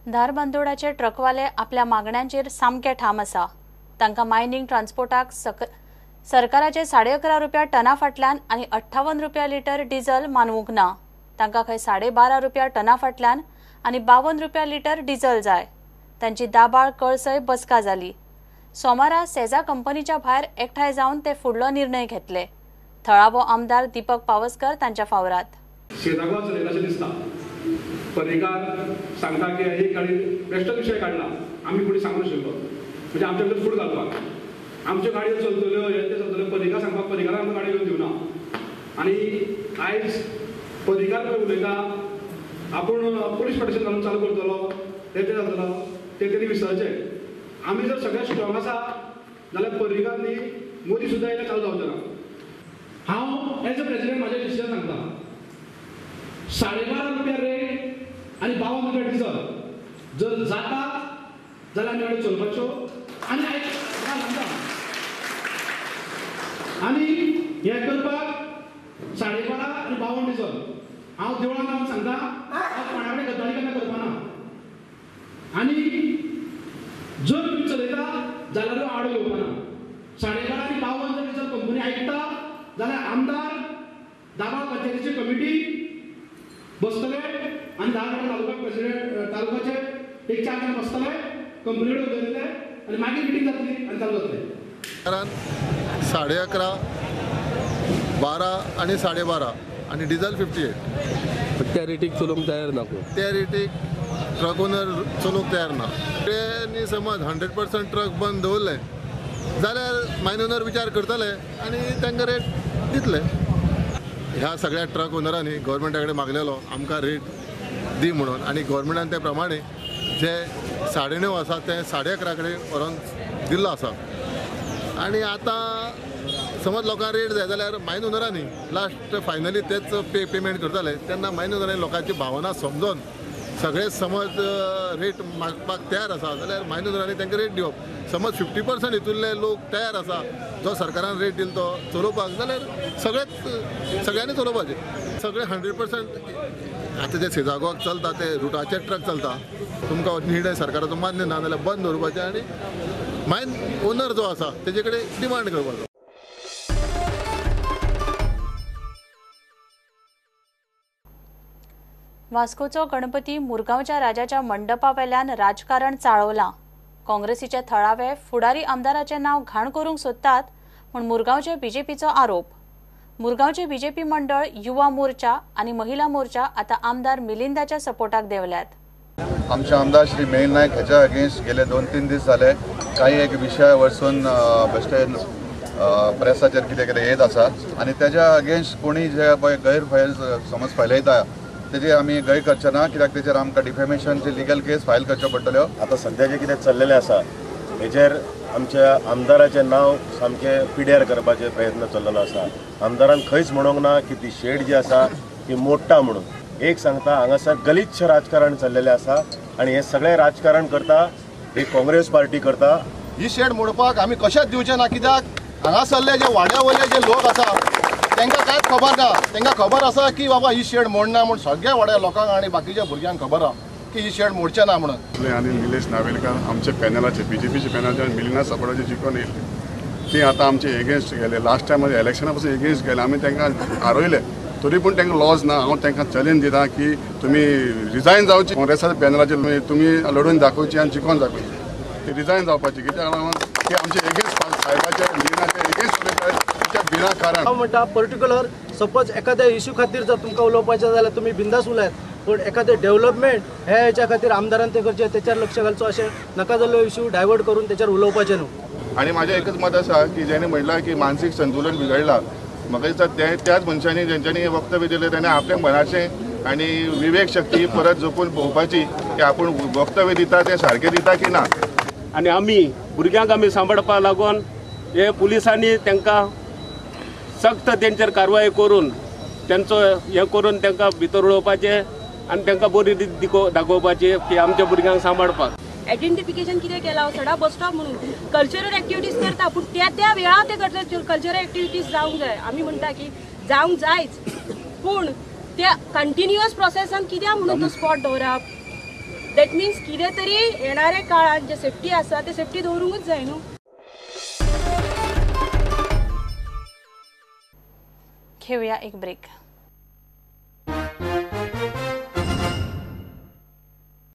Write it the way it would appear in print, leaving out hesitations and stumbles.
धारबांदोडाचे ट्रकवाले आपल्या मागण्यांचेर सामके ठाम आसा. तांकां मायनिंग ट्रान्सपोर्टाक सरकाराचे 11.5 रुपया टना फाटल्यान आनी 58 रुपया लिटर डिझल मानवूंक ना. तांकां खंय 12.5 रुपया टना फाटल्यान आनी 52 रुपया लिटर डिझल जाय. तांची दाबाळ कळसय बसका जाली. सोमारा सेजा कंपनीच्या भायर एकठांय जावन ते फुडलो निर्णय घेतले. थळावो आमदार दीपक पावसकर तांच्या फावरात. पर्रीकार सांगता की ही गाडी बेश्टोच विशय काडला, आमी फुडें सांगूंक नाशिल्लो, म्हणजे आमच्या भितर फूट घालपाक. आमच्यो गाडयो चलतल्यो हे ते चलतल्यो, पर्रीकार सांगपाक पर्रीकारान आमकां गाडी घेवन दिवना. आनी आयज पर्रीकार पळय उलयता आपूण पुलीस प्रोटेक्शन घालून चालू करतलो, हे ते जातलो, ते तेणी विसरचें. आमी जर सगळे स्ट्रॉंग आसा जाल्यार पर्रीकार न्ही मोदी सुद्दां येयल्यार चालू जावचो ना. हांव एज अ प्रेसिडेंट म्हाजें डिसिजन सांगता, 12.5 रुपया रेट आनी 52 रुपया डिझल जर जाता जाल्यार आमी गाडी चलपाच्यो. आनी सांगता आनी हें करपाक 12.5 आनी 52 डिझल हांव देवळान रावन सांगता, हांव कोणा कडेन गद्दारी केन्ना करपाना. आनी जर तुमी चलयता जाल्यारूय आडो येवपाना. 12.5 आनी 52 जर डिझल कंपनी आयकता जाल्यार आमदार दाबाळ पंचायतीची कमिटी बसतले आनी 10 तालुका प्रेसिडेंट तालुकाचे एक 4 जाण बसतले, कंपनी कडेन उलयतले आनी मागीर मिटींग जातली आनी चालू जातले. कारण 11.5, 12 आनी 12.5 आनी डिझल 58. त्या रेटीक चलोवंक तयार ना कोण, त्या रेटीक ट्रक ओनर चलोवंक तयार ना. तेणी समज 100% ट्रक बंद दवरले जाल्यार मायन ओनर विचार करतले आनी तांकां रेट दितले. ह्या सगळ्या ट्रक ओनरांनी गव्हर्मेंटा कडेन मागलेलो आमकां रेट दी म्हणून, आनी गव्हर्मेंटान ते प्रमाणे जे 9.5 आसा ते 11.5 कडेन व्हरोन दिल्लो आसा. आनी आतां समज लोकांक रेट जाय जाल्यार मायन ओनरांनी लास्ट फायनली तेच पेमेंट करतले. तेन्ना मायन ओनरांनी लोकांची भावना समजून सगळे समज रेट मागपाक तयार आसा जाल्यार मायन ओनरांनी तांकां रेट दिवप. समज 50% हितूंतले लोक तयार आसा जो सरकारान रेट दिलो तो चलोवपाक जाल्यार सगळेच सगळ्यांनी चलोवपाचें. सगळे 100% आतां जे सेजागोवाक चलता ते रुटाचे ट्रक चलता, तुमकां निर्णय सरकाराचो मान्य ना जाल्यार बंद दवरपाचें आनी मायन ओनर जो आसा तेजे कडेन डिमांड करपाचो. वास्कोचो गणपती मुरगांवच्या राजाच्या मंडपा वेल्यान राजकारण चाळवलां. काँग्रेसीचे थळावे फुडारी आमदाराचें नांव घाण करूंक सोदतात म्हूण मुरगांवचे बीजेपीचो आरोप. मुरगांवचे बीजेपी मंडळ, युवा मोर्चा आनी महिला मोर्चा आतां आमदार मिलिंदाच्या सपोर्टाक देंवल्यात. आमचे आमदार श्री मेहुल नायक हेच्या अगेन्स्ट गेले 2-3 दीस जाले काही एक विशया वरसून बेश्टे प्रेसाचेर कितें कितें येत आसा आनी तेज्या अगेन्स्ट कोणी जे पळय गैरफैल समज फैलयता तेजे आमी गैर करचे ना, कित्याक तेचेर आमकां डिफेमेशनचे लिगल केस फायल करच्यो पडटल्यो. आतां सद्या जें कितें चल्लेलें आसा हेजेर आमच्या आमदाराचें नांव सामकें पिड्यार करपाचे प्रयत्न चल्लेलो आसा. आमदारान खंयच म्हणूंक ना की ती शेड जी आसा ती मोडटा म्हणून. एक सांगता, हांगासर गलिच्छ राजकारण चल्लेलें आसा आनी हें सगळें राजकारण करता ही काँग्रेस पार्टी करता. ही शेड मोडपाक आमी कशेंच दिवचें ना, कित्याक हांगासरले जे वाड्या वयले जे लोक आसा तांकां कांयच खबर ना. तांकां खबर आसा की बाबा ही शेड मोडना म्हूण सगळ्या वाड्या लोकांक आनी बाकीच्या भुरग्यांक खबर आसा की ही शेड मोडचें ना म्हणून. आनी निलेश नावेलकार आमच्या पॅनलाचे बीजेपीचे पॅनलाचे मिलिंदा सपोर्टाचे जिखून येयल्ले, ती आतां आमचे एगेन्स्ट गेले. लास्ट टायम इलेक्शना पासून एगेन्स्ट गेले, आमी तांकां हारयले तरी पूण तांकां लॉस ना. हांव तांकां चॅलेंज दिता की तुमी रिजायन जावची, काँग्रेसाच्या पॅनलाचेर तुमी लडून दाखोवची आनी जिखोवन दाखोवची. ती रिजायन जावपाची, कित्याक लागून ती आमचे एगेन्स्ट सायबाचे मिलिंदाचे एगेन्स्ट उलयता बिना कारण. हांव म्हणटा पर्टिक्युलर सपोज एखाद्या इश्यू खातीर जर तुमकां उलोवपाचें जाल्यार तुमी बिंदास उलयात, पूण एखादें डेव्हलपमेंट हे हेच्या खातीर आमदारान तें करचें, तेचेर लक्ष घालचो, अशें नाका जाल्लो इश्यू डायवर्ट करून तेचेर उलोवपाचें न्हू. आनी म्हाजें एकच मत आसा की जेणे म्हणलां की मानसीक संतुलन बिगडलां, म्हाका दिसता ते त्याच मनशांनी जेंच्यांनी हें वक्तव्य दिलें तेणें आपल्या मनाचें आनी विवेक शक्ती परत जपून पळोवपाची की आपूण वक्तव्य दिता तें सारकें दिता की ना. आनी आमी भुरग्यांक आमी सांबाळपाक लागून हे पुलिसांनी तांकां सक्त तेंचेर कारवाय करून तेंचो हें करून तांकां भितर उडोवपाचें आनी तांकां बरी रीत दाखोवपाची की आमच्या भुरग्यांक सांबाळपाक. आयडेंटिफिकेशन कितें केलां, सडा बस स्टॉप म्हणून कल्चरल एक्टिविटीज करता, पूण त्या त्या वेळार ते कल्चरल एक्टिविटीज जावंक जाय. आमी म्हणटा की जावंक जायच, पूण त्या कंटिन्युअस प्रोसेसान कित्याक म्हणून तो स्पॉट दवरप. That means कितें तरी येणाऱ्या काळान जे सेफ्टी आसा ते सेफ्टी दवरूंकूच जाय न्हू. घेऊया एक ब्रेक.